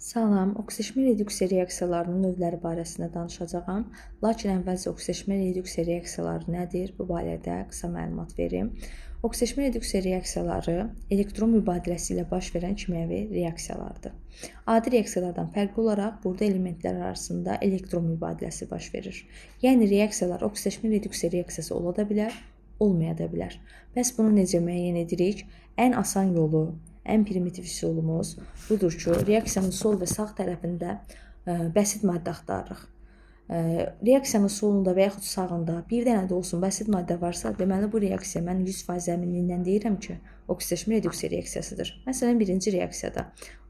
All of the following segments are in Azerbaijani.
Salam, oksidaşma reduksiya reaksiyalarının növləri barəsində danışacağam. Lakin əvvəlcə oksidaşma reduksiya reaksiyaları nədir? Bu barədə qısa məlumat verim. Oksidaşma reduksiya reaksiyaları elektron mübadiləsi ilə baş verən kimyəvi reaksiyalardır. Adi reaksiyalardan fərqli olaraq burada elementlər arasında elektron mübadiləsi baş verir. Yəni reaksiyalar oksidaşma reduksiya reaksiyası ola da bilər, olmaya da bilər. Bəs bunu necə müəyyən edirik? Ən asan yolu, ən primitiv üsulumuz budur ki, reaksiyanın sol və sağ tərəfində bəsit maddə axtarırıq. Reaksiyanın solunda və yaxud sağında bir dənə də olsun bəsit maddə varsa, deməli bu reaksiya mən 100% əminliklə deyirəm ki, oksidaşma reduksiya reaksiyasıdır. Məsələn, birinci reaksiyada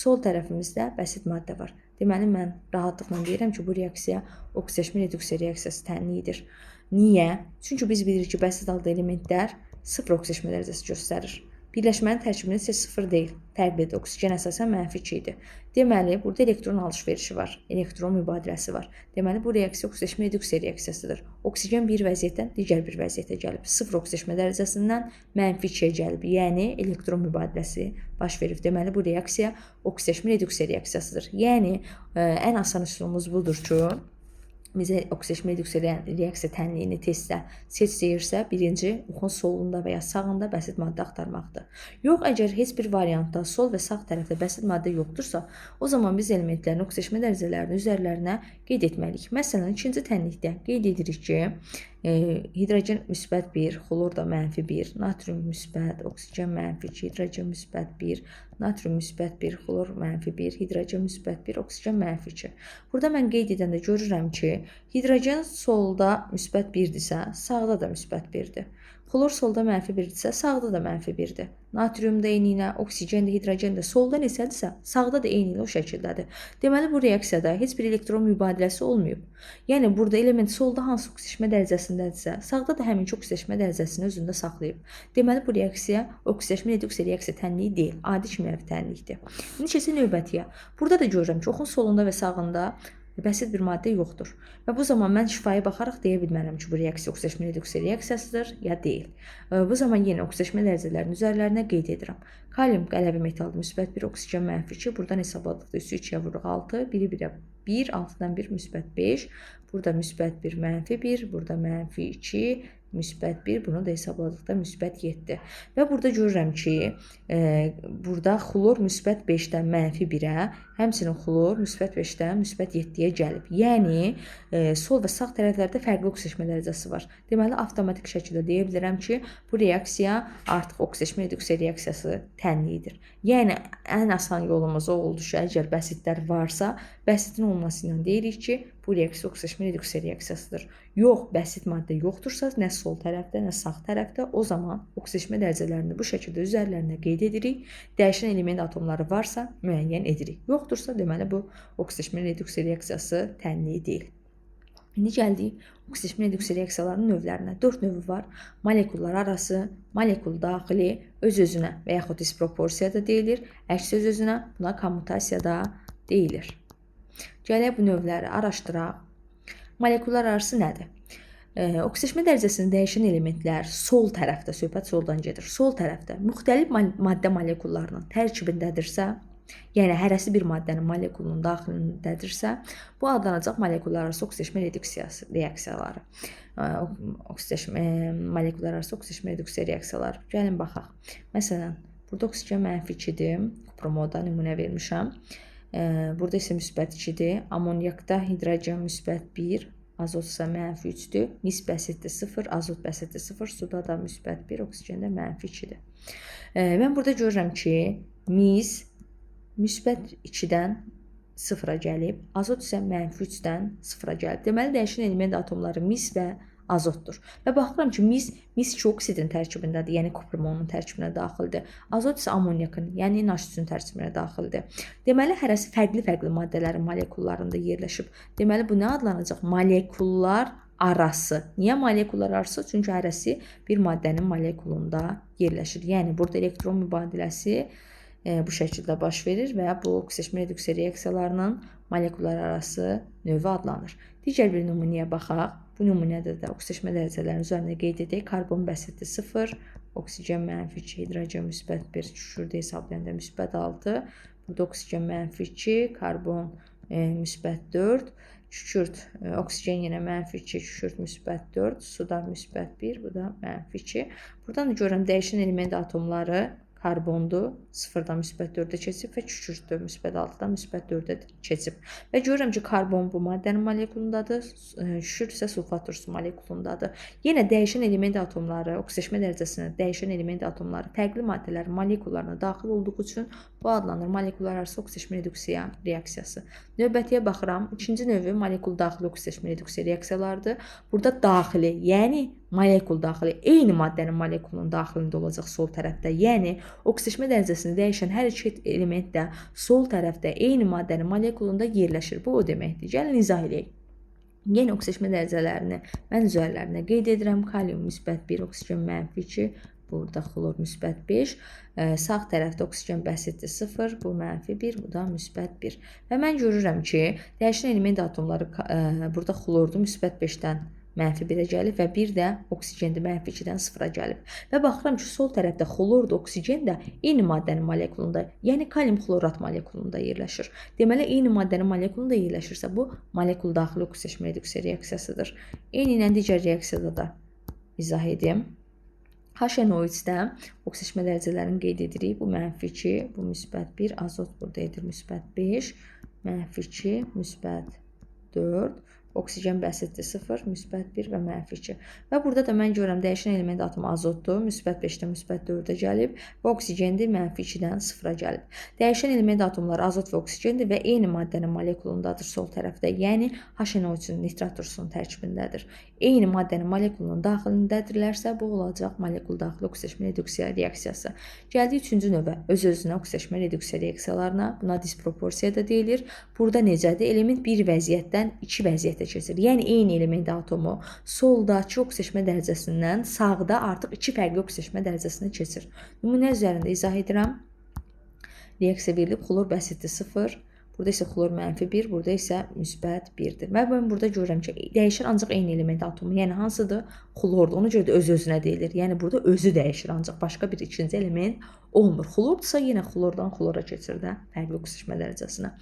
sol tərəfimizdə bəsit maddə var. Deməli mən rahatlıqla deyirəm ki, bu reaksiya oksidaşma reduksiya reaksiyası tənliyidir. Niyə? Çünki biz bilirik ki, bəsit adlı elementlər sıfır oksidaşma dərəcəsi göstərir. Birləşmənin tərkibində isə sıfır deyil, fərqlidir. Oksigen əsasən -2 idi. Deməli, burada elektron alış-verişi var, elektron mübadiləsi var. Deməli, bu reaksiya oksidaşma reduksiya reaksiyasıdır. Oksigen bir vəziyyətdən digər bir vəziyyətə gəlib. Sıfır oksidaşma dərəcəsindən -2-yə gəlib. Yəni, elektron mübadiləsi baş verib. Deməli, bu reaksiya oksidaşma reduksiya reaksiyasıdır. Yəni, ən asan üsulumuz budur ki, bizə oksidaşma reduksiya reaksiya tənliyini testdə seç deyirsə, birinci oxun solunda və ya sağında bəsit maddə axtarmaqdır. Yox, əgər heç bir variantda sol və sağ tərəfdə bəsit maddə yoxdursa, o zaman biz elementlərin oksidaşma dərəcələrini üzərlərinə qeyd etməliyik. Məsələn, ikinci tənlikdə qeyd edirik ki, hidrogen müsbət 1, xlor da -1, natrium müsbət, oksigen -2, hidrogen müsbət 1, natrium müsbət 1, xlor -1, hidrogen müsbət 1, oksigen -2. Burada mən qeyd edəndə görürəm ki, hidrogen solda müsbət 1-dirsə, sağda da müsbət 1-dir. Xlor solda -1-dirsə, sağda da -1-dir. Natrium da eyni ilə, oksigen də, hidrogen də solda neçədirsə, sağda da eyni ilə o şəkildədir. Deməli, bu reaksiyada heç bir elektron mübadiləsi olmayıb. Yəni, burada element solda hansı oksidaşma dərəcəsindədirsə, sağda da həminki oksidaşma dərəcəsini özündə saxlayıb. Deməli, bu reaksiya oksidaşma reduksiya reaksiya tənliyi deyil, adi kimyəvi tənlikdir. İndi keçək növbətiyə. Burada da görürəm ki, oxun solunda və sağında bəsit bir maddə yoxdur. Və bu zaman mən şifahi baxaraq deyə bilmərəm ki, bu reaksiya oksidaşma reduksiya reaksiyasıdır ya deyil. Bu zaman yenə oksidaşma dərəcələrinin üzərlərinə qeyd edirəm. Kalium qələvi metaldır, müsbət 1, oksigen -2. Buradan hesabladıqda 3-ü 2-yə vururuq 6, 1-i 1-ə 1, 6-dan 1 müsbət 5. Burada müsbət 1, -1, burada -2, müsbət 1, bunu da hesabladıqda müsbət 7. Və burada görürəm ki, burada xlor müsbət 5-dən -1-ə, həmçinin xlor müsbət 5-dən müsbət 7-yə gəlib. Yəni, sol və sağ tərəflərdə fərqli oksidaşma dərəcəsi var. Deməli, avtomatik şəkildə deyə bilərəm ki, bu reaksiya artıq oksidaşma reduksiya reaksiyası tənliyidir. Yəni, ən asan yolumuz o oldu ki, əgər bəsitlər varsa, bəsitin olması ilə deyirik ki, bu reaksiya oksidaşma reduksiya reaksiyasıdır. Yox, bəsit maddə yoxdursa, nə sol tərəfdə, nə sağ tərəfdə, o zaman oksidaşma dərəcələrini bu şəkildə üzərlərinə qeyd edirik. Dəyişən element atomları varsa, müəyyən edirik. Yoxdursa, deməli, bu oksidaşma reduksiya reaksiyası tənliyi deyil. İndi gəldik oksidaşma reduksiya reaksiyalarının növlərinə. 4 növü var. Molekullar arası, molekul daxili, öz-özünə və yaxud disproporsiya da deyilir. Əks öz-özünə, buna kommutasiya da deyilir. Gələk bu növləri araşdıraq. Molekullar arası nədir? Oksidaşma dərəcəsini dəyişən elementlər sol tərəfdə, söhbət soldan gedir. Sol tərəfdə müxtəlif maddə molekullarının tərkibindədirsə, yəni hərəsi bir maddənin molekulunun daxilindədirsə, bu adlanacaq molekullar arası oksidaşma reduksiyası reaksiyaları. Oksidaşma molekullar arası oksidaşma reduksiya reaksiyaları. Gəlin baxaq. Məsələn, burada oksigen -2-dir. Kupromoda nümunə vermişəm. Burada isə müsbət 2-dir. Amonyakda hidrogen müsbət 1, azot isə -3-dür. Mis bəsitdir 0, azot bəsitdir 0, suda da müsbət 1, oksigendə -2-dir. Mən burada görürəm ki, mis müsbət 2-dən 0-a gəlib, azot isə -3-dən 0-a gəlib. Deməli, dəyişən element atomları mis və azotdur. Və baxıram ki, mis 2 oksidin tərkibindədir, yəni kupromonun tərkibinə daxildir. Azot isə amonyakın, yəni NH3-ün tərkibinə daxildir. Deməli, hərəsi fərqli-fərqli maddələrin molekullarında yerləşib. Deməli, bu nə adlanacaq? Molekullar arası. Niyə molekullar arası? Çünki hərəsi bir maddənin molekulunda yerləşir. Yəni, burada elektron mübadiləsi bu şəkildə baş verir və bu oksidaşma reduksiya reaksiyalarının molekullar arası növü adlanır. Digər bir nümunəyə baxaq. Bu nümunədə də oksidaşma dərəcələrinin üzərində qeyd edək. Karbon bəsitdir 0, oksigen -2, hidrogen müsbət 1, şurada hesablayanda müsbət 6. Burada oksigen mənfi 2, karbon müsbət 4, kükürt, oksigen yenə mənfi 2, kükürt müsbət 4, suda müsbət 1, bu da mənfi 2. Buradan da görürəm dəyişən element atomları karbondur, 0-dan müsbət 4-ə keçib və kükürtdür, müsbət 6-dan müsbət 4-ə keçib. Və görürəm ki, karbon bu maddənin molekulundadır, kükürt isə sulfat turşusu molekulundadır. Yenə dəyişən element atomları, oksidaşma dərəcəsinə dəyişən element atomları fərqli maddələrin molekullarına daxil olduğu üçün bu adlanır molekullar arası oksidaşma reduksiya reaksiyası. Növbətiyə baxıram. İkinci növü molekul daxili oksidaşma reduksiya reaksiyalarıdır. Burada daxili, yəni molekul daxili, eyni maddənin molekulunun daxilində olacaq sol tərəfdə. Yəni oksidaşma dərəcəsini dəyişən hər iki element də sol tərəfdə eyni maddənin molekulunda yerləşir. Bu o deməkdir. Gəlin izah edək. Yenə oksidaşma dərəcələrini mən üzərlərinə qeyd edirəm. Kalium müsbət 1, oksigen mənfi 2, burada xlor müsbət 5. Sağ tərəfdə oksigen bəsitdir 0, bu mənfi 1, bu da müsbət 1. Və mən görürəm ki, dəyişən element atomları burada xlordur, müsbət 5-dən mənfi 1-ə gəlib və bir də oksigendir, mənfi 2-dən 0-a gəlib. Və baxıram ki, sol tərəfdə xlor da, oksigen də eyni maddənin molekulunda, yəni kalium xlorat molekulunda yerləşir. Deməli, eyni maddənin molekulunda yerləşirsə, bu molekul daxili oksidaşma reduksiya reaksiyasıdır. Eyni ilə digər reaksiyada da izah edim. HNO3-də oksidaşma dərəcələrini qeyd edirik. Bu mənfi 2, bu müsbət 1, azot burada edir müsbət 5, mənfi 2, müsbət 4, oksigen bəsitdir 0, müsbət 1 və mənfi 2. Və burada da mən görürəm dəyişən element atomu azotdur, müsbət 5-dən müsbət 4-ə gəlib və oksigendir, mənfi 2-dən 0-a gəlib. Dəyişən element atomları azot və oksigendir və eyni maddənin molekulundadır sol tərəfdə, yəni HNO3-ün nitrat turşusunun tərkibindədir. Eyni maddənin molekulunun daxilindədirlərsə, bu olacaq molekul daxili oksidaşma reduksiya reaksiyası. Gəldik üçüncü növə, öz-özünə oksidaşma reduksiya reaksiyalarına. Buna disproporsiya da deyilir. Burada necədir? Element bir vəziyyətdən iki vəziyyətə keçir. Yəni eyni element atomu soldakı oksidaşma dərəcəsindən sağda artıq iki fərqli oksidaşma dərəcəsinə keçir. Nümunə üzərində izah edirəm. Reaksiya verilib, xlor bəsitdir 0, burada isə xlor mənfi 1, burada isə müsbət 1-dir. Və mən burada görürəm ki, dəyişir ancaq eyni element atomu. Yəni hansıdır? Xlordur. Ona görə də öz-özünə deyilir. Yəni burada özü dəyişir ancaq başqa bir ikinci element olmur. Xlordursa yenə xlordan xlora keçir də fərqli oksidaşma dərəcəsinə.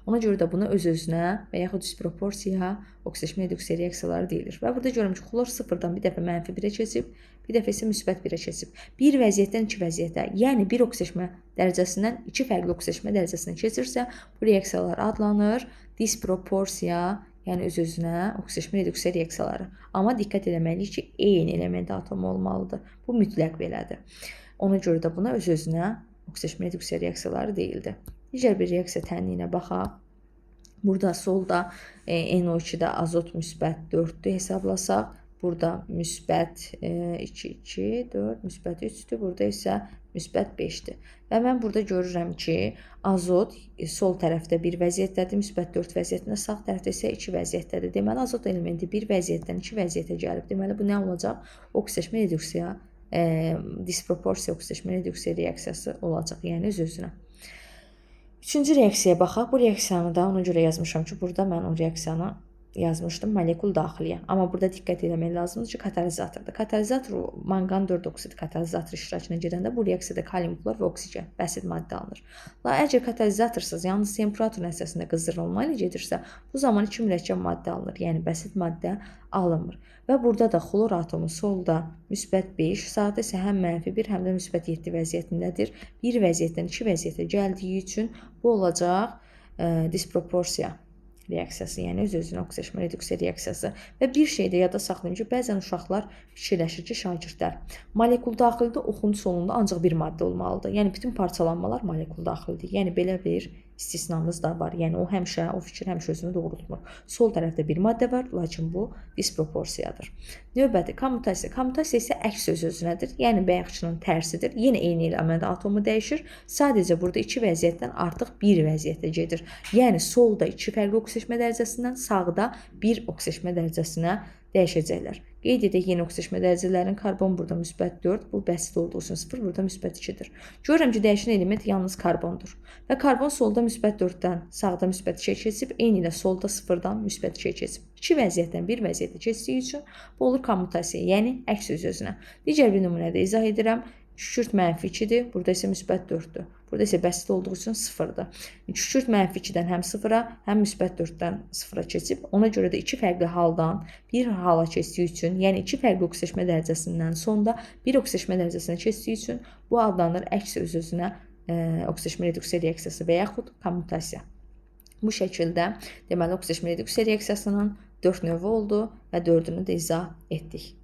Ona görə də buna öz-özünə və yaxud disproporsiya oksidaşma reduksiya reaksiyaları deyilir. Və burada görürəm ki, xlor 0-dan bir dəfə mənfi 1-ə keçib, bir dəfə isə müsbət 1-ə keçib. Bir vəziyyətdən iki vəziyyətə, yəni bir oksidaşma dərəcəsindən iki fərqli oksidaşma dərəcəsinə keçirsə, bu reaksiyalar adlanır disproporsiya, yəni öz-özünə oksidaşma reduksiya reaksiyaları. Amma diqqət eləməliyik ki, eyni element atomu olmalıdır. Bu mütləq belədir. Ona görə də buna öz-özünə oksidaşma reduksiya reaksiyaları deyildi. Digər bir reaksiya tənliyinə baxaq. Burada solda NO2-də azot müsbət 4-dür hesablasaq. Burada müsbət 2, 2, 4, müsbət 3-dür. Burada isə müsbət 5-dir. Və mən burada görürəm ki, azot sol tərəfdə bir vəziyyətdədir, müsbət 4 vəziyyətində, sağ tərəfdə isə 2 vəziyyətdədir. Deməli, azot elementi bir vəziyyətdən iki vəziyyətə gəlib. Deməli, bu nə olacaq? Oksidaşma reduksiya, disproporsiya oksidaşma reduksiya reaksiyası olacaq, yəni öz-özünə. Üçüncü reaksiyaya baxaq. Bu reaksiyanı da ona görə yazmışam ki, burada mən o reaksiyanı yazmışdım molekul daxiliyə. Amma burada diqqət eləmək lazımdır ki, katalizatordur. Katalizator manqan 4 oksid katalizator iştirakına gedəndə bu reaksiyada kalium xlor və oksigen bəsit maddə alınır. La əgər katalizatorsuz, yalnız temperatur nəticəsində qızdırılma ilə gedirsə, bu zaman iki mürəkkəb maddə alınır. Yəni bəsit maddə alınmır. Və burada da xlor atomu solda müsbət 5, sağda isə həm mənfi 1, həm də müsbət 7 vəziyyətindədir. Bir vəziyyətdən iki vəziyyətə gəldiyi üçün bu olacaq disproporsiya reaksiyası, yəni öz-özünə oksidaşma reduksiya reaksiyası. Və bir şey də yada saxlayın ki, bəzən uşaqlar fikirləşir ki, şagirdlər molekul daxilində oxun sonunda ancaq bir maddə olmalıdır. Yəni bütün parçalanmalar molekul daxildir. Yəni belə bir istisnamız da var. Yəni o həmişə, o fikir həmişə özünü doğrultmur. Sol tərəfdə bir maddə var, lakin bu disproporsiyadır. Növbəti kommutasiya. Kommutasiya isə əks öz-özünədir. Yəni bayaqçının tərsidir. Yenə eyni element atomu dəyişir. Sadəcə burada iki vəziyyətdən artıq bir vəziyyətə gedir. Yəni solda iki fərqli oksidaşma dərəcəsindən sağda bir oksidaşma dərəcəsinə dəyişəcəklər. Qeyd edək yeni oksidaşma dərəcələrin karbon burada müsbət 4, bu bəsit olduğu üçün 0, burada müsbət 2-dir. Görürəm ki, dəyişən element yalnız karbondur. Və karbon solda müsbət 4-dən sağda müsbət 2-yə keçib, eyni ilə solda 0-dan müsbət 2-yə keçib. İki vəziyyətdən bir vəziyyətə keçdiyi üçün bu olur kommutasiya, yəni əks öz-özünə. Digər bir nümunədə izah edirəm. Kükürt mənfi 2-dir, burada isə müsbət 4-dür. Burada isə bəsit olduğu üçün 0-dır. Kükürt mənfi 2-dən həm 0-a, həm müsbət 4-dən 0-a keçib. Ona görə də iki fərqli haldan bir hala keçdiyi üçün, yəni iki fərqli oksidaşma dərəcəsindən sonda bir oksidaşma dərəcəsinə keçdiyi üçün bu adlanır əks öz-özünə oksidaşma reduksiya reaksiyası və yaxud kommutasiya. Bu şəkildə deməli oksidaşma reduksiya reaksiyasının 4 növü oldu və 4-ünü də izah etdik.